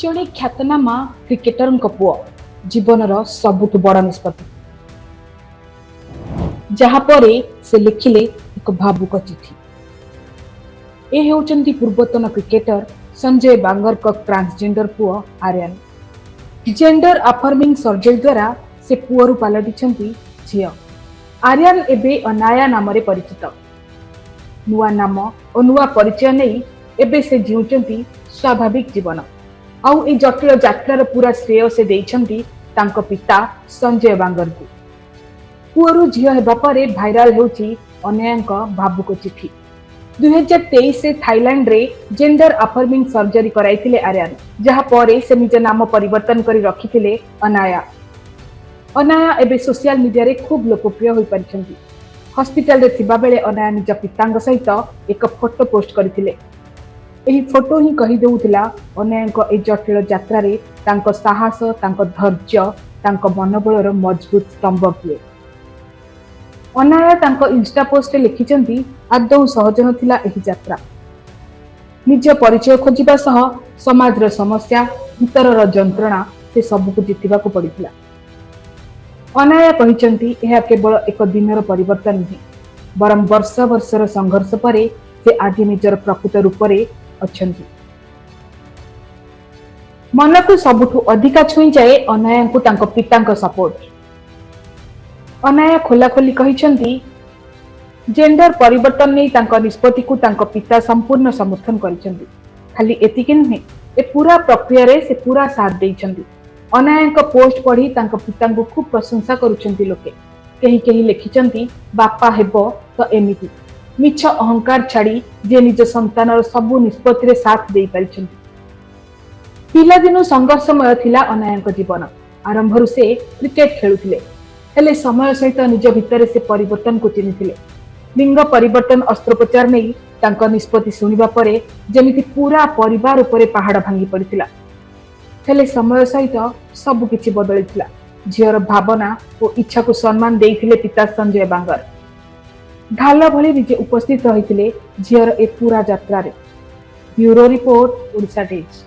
ଜଣେ ଖ୍ୟାତନାମା କ୍ରିକେଟରଙ୍କ ପୁଅ ଜୀବନର ସବୁଠୁ ବଡ଼ ନିଷ୍ପତ୍ତି, ଯାହା ପରେ ସେ ଲେଖିଲେ ଏକ ଭାବୁକ ଚିଠି। ଏ ହେଉଛନ୍ତି ପୂର୍ବତନ କ୍ରିକେଟର ସଞ୍ଜୟ ବାଙ୍ଗରଙ୍କ ଟ୍ରାନ୍ସଜେଣ୍ଡର ପୁଅ ଆର୍ୟନ। ଜେଣ୍ଡର ଆଫର୍ମିଂ ସର୍ଜରୀ ଦ୍ୱାରା ସେ ପୁଅରୁ ପାଲଟିଛନ୍ତି ଝିଅ। ଆର୍ୟନ ଏବେ ଅନାୟା ନାମରେ ପରିଚିତ। ନୂଆ ନାମ ଓ ନୂଆ ପରିଚୟ ନେଇ ଏବେ ସେ ଜିଉଛନ୍ତି ସ୍ୱାଭାବିକ ଜୀବନ। ଆଉ ଏହି ଜଟିଳ ଯାତ୍ରାର ପୁରା ଶ୍ରେୟ ସେ ଦେଇଛନ୍ତି ତାଙ୍କ ପିତା ସଞ୍ଜୟ ବାଙ୍ଗରଙ୍କୁ। ପୁଅରୁ ଝିଅ ହେବା ପରେ ଭାଇରାଲ ହେଉଛି ଅନାୟାଙ୍କ ଭାବୁକ ଚିଠି। 2023ରେ ଥାଇଲାଣ୍ଡରେ ଜେଣ୍ଡର ଆଫର୍ମିଂ ସର୍ଜରୀ କରାଇଥିଲେ ଆର୍ୟନ, ଯାହା ପରେ ସେ ନିଜ ନାମ ପରିବର୍ତ୍ତନ କରି ରଖିଥିଲେ ଅନାୟା। ଅନାୟା ଏବେ ସୋସିଆଲ ମିଡିଆରେ ଖୁବ୍ ଲୋକପ୍ରିୟ ହୋଇପାରିଛନ୍ତି। ହସ୍ପିଟାଲରେ ଥିବାବେଳେ ଅନାୟା ନିଜ ପିତାଙ୍କ ସହିତ ଏକ ଫଟୋ ପୋଷ୍ଟ କରିଥିଲେ। ଏହି ଫଟୋ ହିଁ କହିଦେଉଥିଲା, ଅନାୟାଙ୍କ ଏହି ଜଟିଳ ଯାତ୍ରାରେ ତାଙ୍କ ସାହସ, ତାଙ୍କ ଧୈର୍ଯ୍ୟ, ତାଙ୍କ ମନୋବଳର ମଜବୁତ ସ୍ତମ୍ଭ କିଏ। ଅନାୟା ତାଙ୍କ ଇନଷ୍ଟା ପୋଷ୍ଟରେ ଲେଖିଛନ୍ତି, ଆଦୌ ସହଜ ନଥିଲା ଏହି ଯାତ୍ରା। ନିଜ ପରିଚୟ ଖୋଜିବା ସହ ସମାଜର ସମସ୍ୟା, ଭିତରର ଯନ୍ତ୍ରଣା, ସେ ସବୁକୁ ଜିତିବାକୁ ପଡ଼ିଥିଲା। ଅନାୟା କହିଛନ୍ତି, ଏହା କେବଳ ଏକ ଦିନର ପରିବର୍ତ୍ତନ ନୁହେଁ, ବରଂ ବର୍ଷ ବର୍ଷର ସଂଘର୍ଷ ପରେ ସେ ଆଜି ନିଜର ପ୍ରକୃତ ରୂପରେ ଅଛନ୍ତି। ମନକୁ ସବୁଠୁ ଅଧିକା ଛୁଇଁଯାଏ ଅନାୟାଙ୍କୁ ତାଙ୍କ ପିତାଙ୍କ ସପୋର୍ଟ। ଅନାୟା ଖୋଲାଖୋଲି କହିଛନ୍ତି, ଜେଣ୍ଡର ପରିବର୍ତ୍ତନ ନେଇ ତାଙ୍କ ନିଷ୍ପତ୍ତିକୁ ତାଙ୍କ ପିତା ସମ୍ପୂର୍ଣ୍ଣ ସମର୍ଥନ କରିଛନ୍ତି। ଖାଲି ଏତିକି ନୁହେଁ, ଏ ପୁରା ପ୍ରକ୍ରିୟାରେ ସେ ପୁରା ସାଥ ଦେଇଛନ୍ତି। ଅନାୟାଙ୍କ ପୋଷ୍ଟ ପଢି ତାଙ୍କ ପିତାଙ୍କୁ ଖୁବ୍ ପ୍ରଶଂସା କରୁଛନ୍ତି ଲୋକେ। କେହି କେହି ଲେଖିଛନ୍ତି, ବାପା ହେବ ତ ଏମିତି, ମିଛ ଅହଙ୍କାର ଛାଡି ଯିଏ ନିଜ ସନ୍ତାନର ସବୁ ନିଷ୍ପତ୍ତିରେ ସାଥ ଦେଇପାରିଛନ୍ତି। ପିଲାଦିନୁ ସଂଘର୍ଷମୟ ଥିଲା ଅନାୟାଙ୍କ ଜୀବନ। ଆରମ୍ଭରୁ ସେ କ୍ରିକେଟ ଖେଳୁଥିଲେ। ହେଲେ ସମୟ ସହିତ ନିଜ ଭିତରେ ସେ ପରିବର୍ତ୍ତନକୁ ଚିହ୍ନିଥିଲେ। ଲିଙ୍ଗ ପରିବର୍ତ୍ତନ ଅସ୍ତ୍ରୋପଚାର ନେଇ ତାଙ୍କ ନିଷ୍ପତ୍ତି ଶୁଣିବା ପରେ ଯେମିତି ପୁରା ପରିବାର ଉପରେ ପାହାଡ଼ ଭାଙ୍ଗି ପଡ଼ିଥିଲା। ହେଲେ ସମୟ ସହିତ ସବୁ କିଛି ବଦଳିଥିଲା। ଝିଅର ଭାବନା ଓ ଇଚ୍ଛାକୁ ସମ୍ମାନ ଦେଇଥିଲେ ପିତା ସଞ୍ଜୟ ବାଙ୍ଗର। ଢାଲ ଭଳି ନିଜେ ଉପସ୍ଥିତ ରହିଥିଲେ ଝିଅର ଏ ପୁରା ଯାତ୍ରାରେ। Bureau report, Odisha days.